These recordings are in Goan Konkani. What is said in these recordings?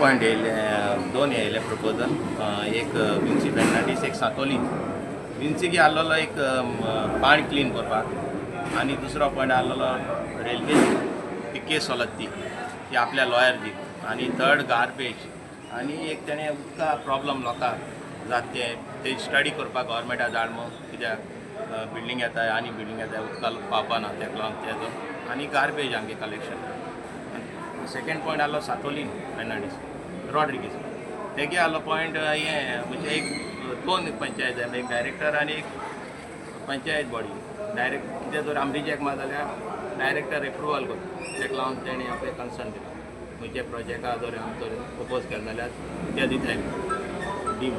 पॉयंट येयले, दोन येयले प्रपोजल. एक विन्सी फेर्नांडीस, एक सातोली. विन्सीक आहलोलो एक पाणी क्लीन करपाक आनी दुसरो पॉयंट आहलोलो रेल्वे ती केस चलत ती ती आपल्या लॉयर दी आनी थर्ड गार्बेज आनी एक तेणें उदका प्रॉब्लम लोकांक जाता तें ते स्टडी करपाक गव्हर्मेंटा धाड म्हूण, कित्याक बिल्डींग येता आनी बिल्डींग येता, उदका पावपाना, तेका लागून तेजो आनी गार्बेज आमगे कलेक्शन. सेकंड पॉयंट आहलो सातोलीन फेर्नांडीस रॉड्रिगीस. तेगे आहलो पॉयंट हें म्हणजे एक दोन पंचायत जाय, एक डायरेक्टर आनी एक पंचायत बॉडी. डायरेक्ट कितें जर आमी रिजेक्ट मार जाल्यार डायरेक्टर एप्रुवल करता. तेका लागून तेणी आपलें कन्सर्न दिलां, खंयच्या प्रोजेक्टा जर आमी जर प्रपोज केलें जाल्यार ते दिताय D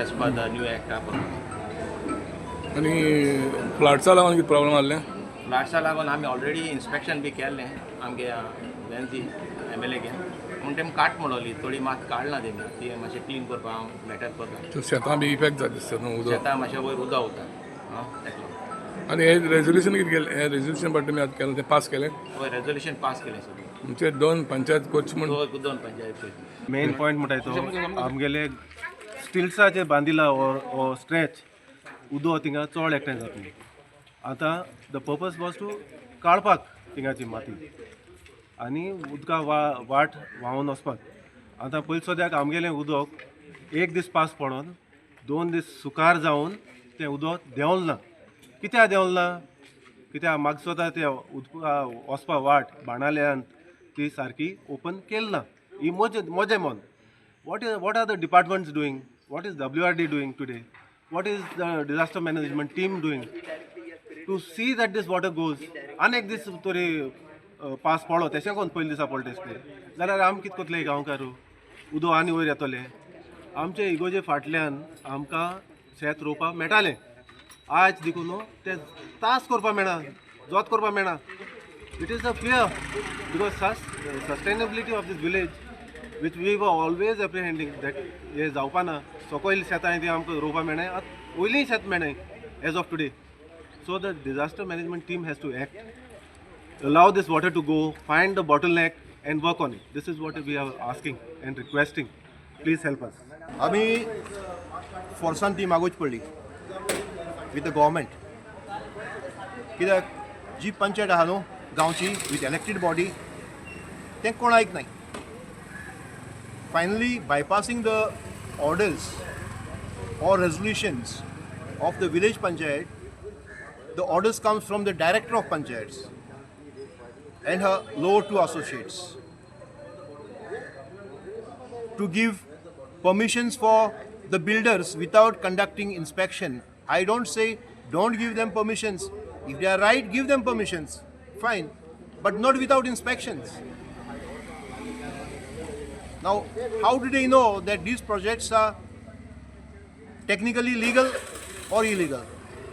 as per the new act पळय. आनी फ्लड्सा लागून कितें प्रॉब्लम आहलें? फ्लड्सा लागून आमी ऑलरेडी इन्स्पेक्शन बी केल्लें आमगे वेन्सी एमएलए गे पूण तेमी काट म्हणली थोडी मात काडना तेमी. ती मातशें क्लीन करपाक हांव लेटर करता. शेतां बी इफेक्ट जाता दिसता न्हू उदक? शेतां मातशें वयर उदक वता आं, तेका लागून. आनी हे रेजोल्युशन कितें केलें? हें रेजोल्युशन पण तुमी आतां केलें तें पास केलें? हय, रेजोल्युशन पास केलें सगळें. म्हणजे दोन पंचायत करची म्हूण? दोन दोन पंचायत करची. मेन पॉयंट म्हणटाय तो आमगेले स्टिल्साचे बांदिला हो स्ट्रेच उदक थिंगा चड एकठांय जातली. आतां the purpose was to काडपाक थिंगाची माती आनी उदका वा वाट व्हांवून वचपाक. आतां पयलीं सद्याक आमगेलें उदक एक दीस पास पडोन 2 दीस सुकार जावन तें उदक देंवल ना. कित्याक देंवल ना? कित्याक म्हाका दिसता तें उदका वचपा वाट बाणाल्यान ती सारकी ओपन केली ना. ही म्हजें म्हजें मन. What are the departments doing? What is WRD doing today? What is the disaster management team doing to see that this water goes? आनी एक दीस तरी पास पडलो तेशें कोन पयले दिसा पडले तेशें जाल्यार आमी कितें करतले गांवकार? उदक आनी वयर येतलें. आमचे इगोजे फाटल्यान आमकां शेत रोवपाक मेळटालें. आयज देखून न्हू तें तास करपाक मेळना, जोत करपाक मेळना. It is a fear because sustainability of this village, which we were always apprehending that हे जावपा ना, सकयल शेतां ती आमकां रोवपा मेळनाय, आतां वयलीं शेत मेळनाय as of today. So the disaster management team has to act, allow this water to go, find the bottleneck and work on it. This is what we are asking and requesting. Please help us. आमी फोर्सान ती मागोवची पडली विथ the government, कित्याक जी पंचायत आहा न्हू गांवची विथ इलेक्टेड बॉडी, तें कोण आयकनाय. Finally, bypassing the orders or resolutions of the village panchayat, the orders comes from the director of panchayats and her lower two associates to give permissions for the builders without conducting inspection. I don't say don't give them permissions. If they are right, give them permissions. Fine. But not without inspections. Now, how do they know that these projects are technically legal or illegal?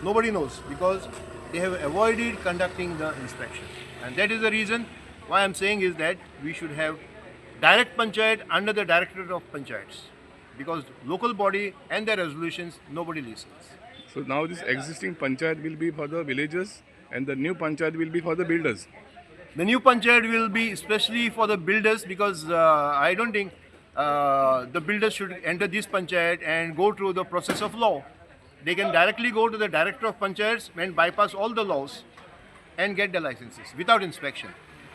Nobody knows because they have avoided conducting the inspection. And that is the reason why I'm saying is that we should have direct panchayat under the Directorate of Panchayats, because local body and their resolutions, nobody listens. So now this existing panchayat will be for the villagers and the new panchayat will be for the builders. The new panchayat will be especially for the builders because I don't think the builders should enter this panchayat and go through the process of law. They can directly go to the director of panchayats and bypass all the laws and get the licenses without inspection.